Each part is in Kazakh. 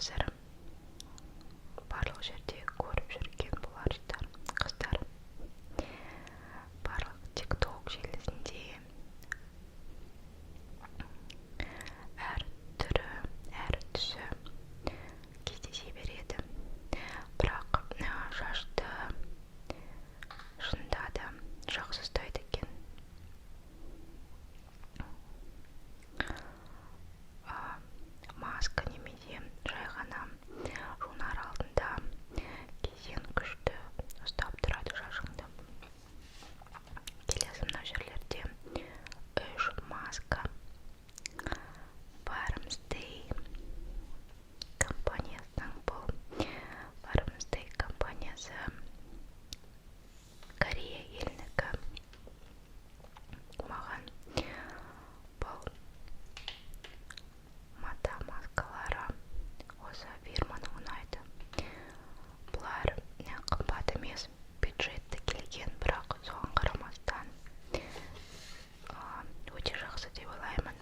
Қазір барлық жерде көріп жүрген боларсыздар, қыздар. Барлық тикток желісінде әр түрі, әр түсі кездесе береді. Бірақ шашты шынында да жақсы ұстайды екен. Маска немесе жай ғана жуынар алдында кисең, күшті ұстап тұрады шашыңды. Келесі мына жерлерде үш маска. Farmstay компаниясының. Бұл Farmstay компаниясы Корея елінікі. Маған бұл мата маскалары осы фирманың ұнайды. Бұлар қымбат емес, бюджетті келген, бірақ соған қарамастан өте жақсы деп ойлаймын.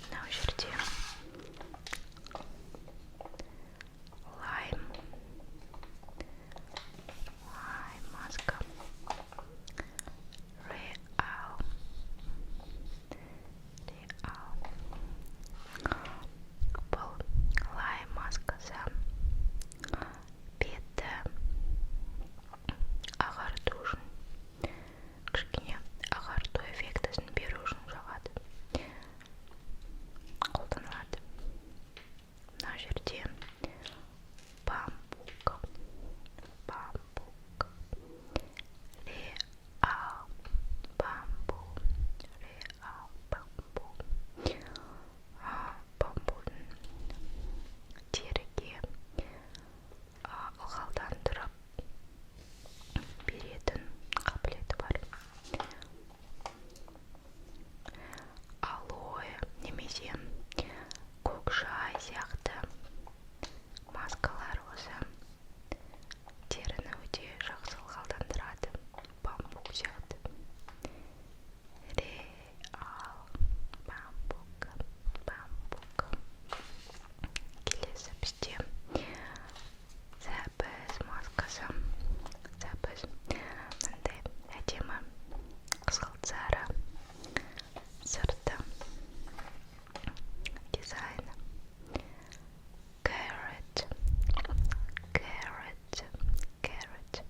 Мынау жерде лайм, лайм маска. Реал, Реал. Бұл лайм маскасы бетті ағарту үшін, кішкене ағарту эффектісін беру үшін жағады, қолданылады. Мына жерде бамбук, бамбук, Реал, бамбу, Реал, бамбу. Бамбудың теріге ылғалдандырып беретін қабілеті бар. Алоэ немесе көк шай сияқты маскалар осы теріні өте жақсы ылғалдандырады, бамбук сияқты. Реал, бамбук, бамбук. Келесі бізде сәбіз маскасы. Сәбіз мынандай әдемі қызғылт сары сырты, дизайны. Carrot, carrot, carrot.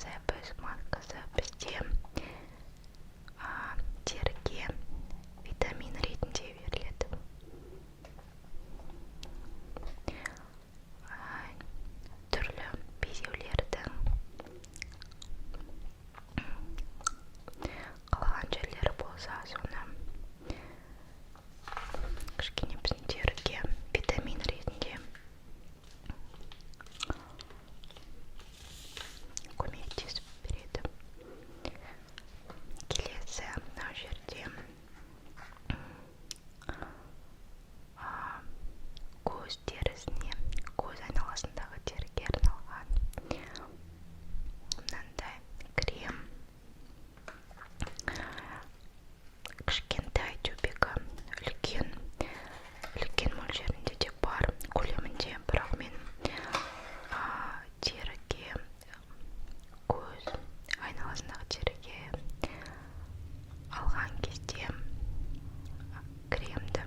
Сәбіз маскасы бізде теріге витамин ретінде беріледі. Түрлі безеулердің қалған жерлері болса, соны кішкене біздің теріге витамин ретінде көмектесіп береді. Келесі мына жерде көз терісіне, көз айналасындағы теріге арналған мынандай крем. Кішкентай тюбигі, үлкен, үлкен мөлшерінде де бар, көлемінде, бірақ мен теріге, көз айналасындағы теріге алған кезде кремді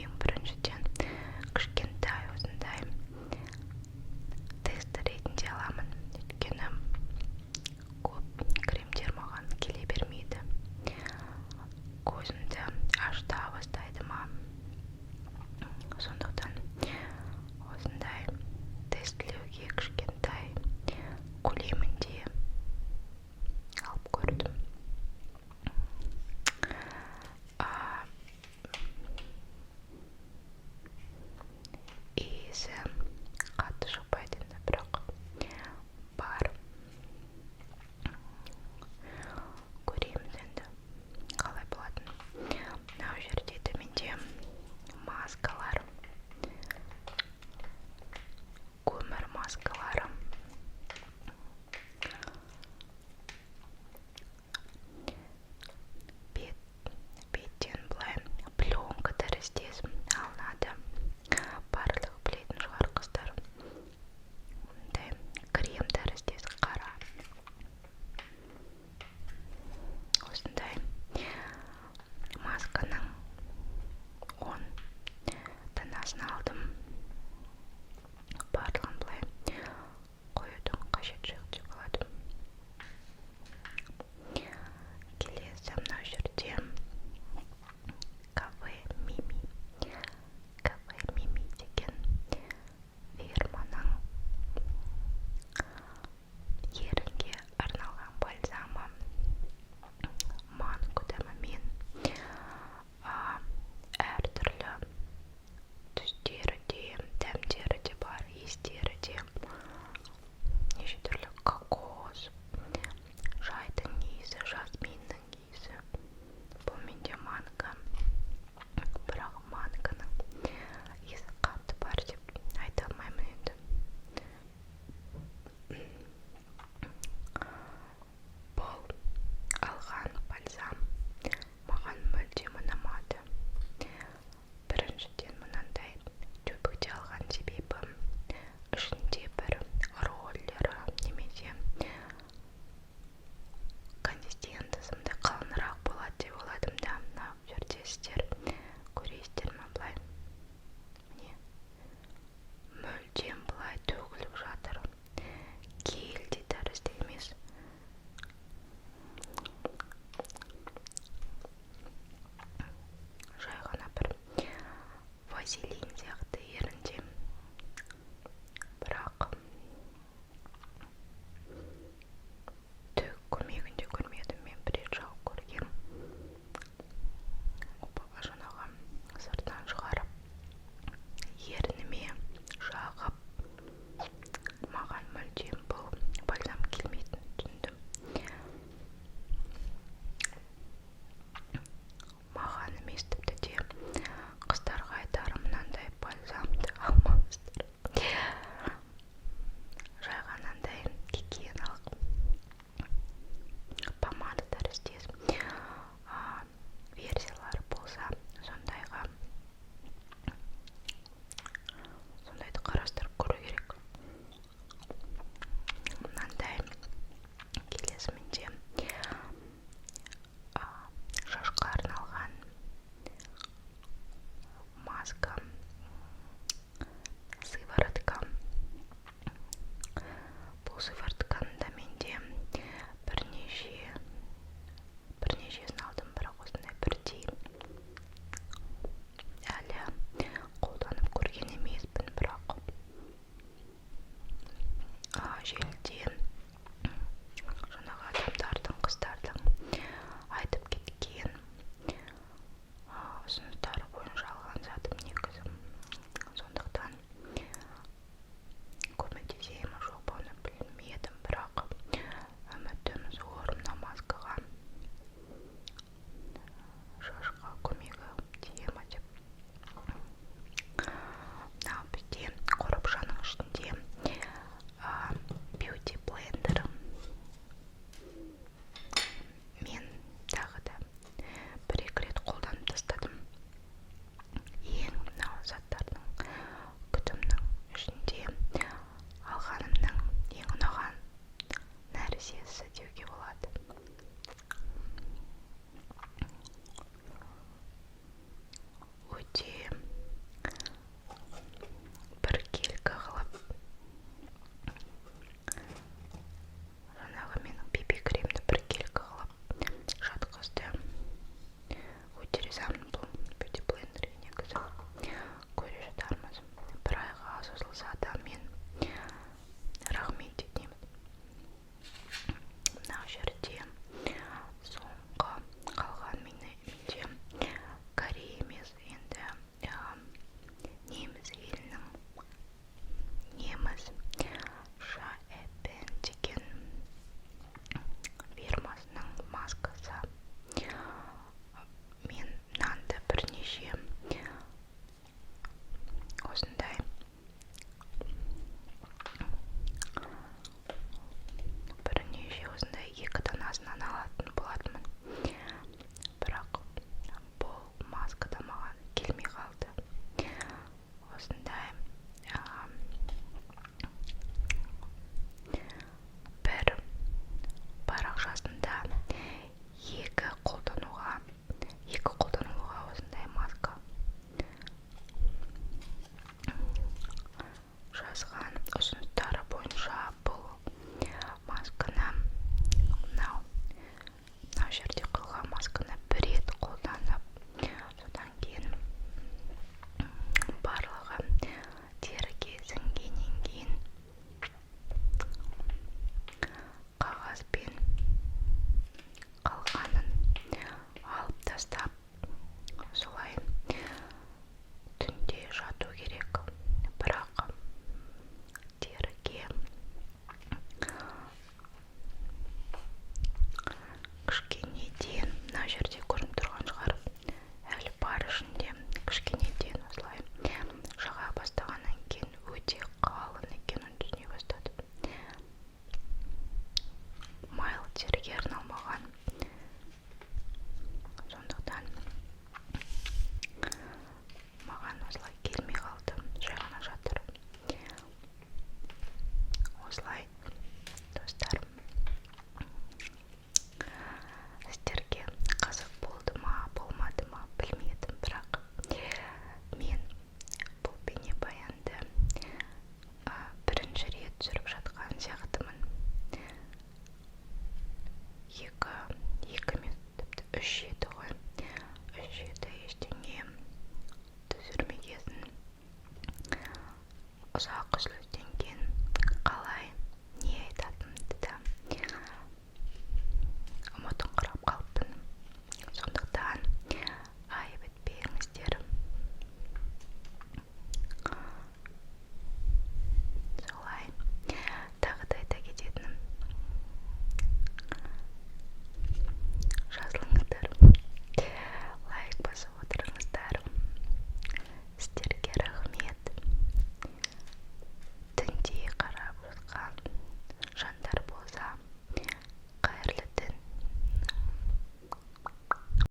ең біріншіден кішкентай осындай тест ретінде аламын, өйткені көп кремдер маған келе бермейді. Көзім